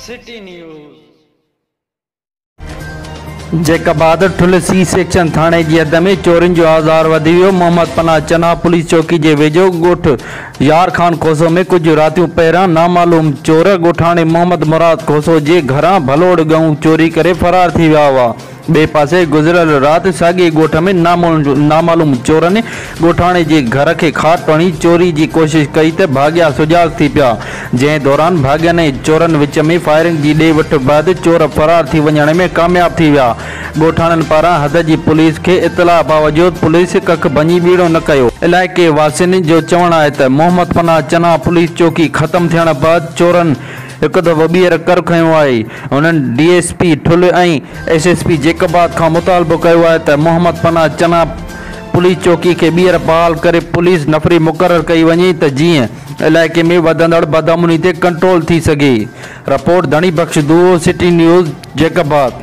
City news. Jacobabad, Thul C section ٿاڻي جي حد ۾ چورين جو آزار وڌي ويو، محمد پناهه چنا پوليس چوڪي جي ويجهو ڳوٺ يار خان کوسو ۾ ڪجهه راتيون پهريان نامعلوم چور ڳوٺاڻي محمد مراد کوسو جي گهران ڀلوڙ ڳئون چوري ڪري فرار ٿي ويا هئا. ٻئي پاسي گذريل رات ساڳئي ڳوٺ ۾ نامعلوم چورن ڳوٺاڻي جي گهر کي کاٽ هڻي چوري جي ڪوشش ڪئي ته ڀاڳيا سجاڳ ٿي پيا، جنهن دوران ڀاڳين ۽ چورن وچ ۾ فائرنگ جي ڏي وٺ بعد چور فرار ٿي وڃڻ ۾ ڪامياب ٿي ويا. ڳوٺاڻن پاران حد جي پوليس کي اطلاع باوجود پوليس ڪک ڀڃي ٻيڙو نه ڪيو. علائقي واسين جو چوڻ آهي ته محمد پناهه چنا پوليس چوڪي ختم ٿيڻ بعد چورن هڪ دفعو ٻيهر ڪر کنيو آهي. هنن D S P Thul ۽ S S P Jacobabad کان مطالبو ڪيو آهي ته محمد پناهه چنا پوليس چوڪي کي ٻيهر بحال ڪري پوليس نفري مقرر ڪئي وڃي ته جيئن علائقي ۾ وڌندڙ بدامني تي ڪنٽرول ٿي سگهي. Report, Dhani Bakhsh Duro, city news, Jacobabad.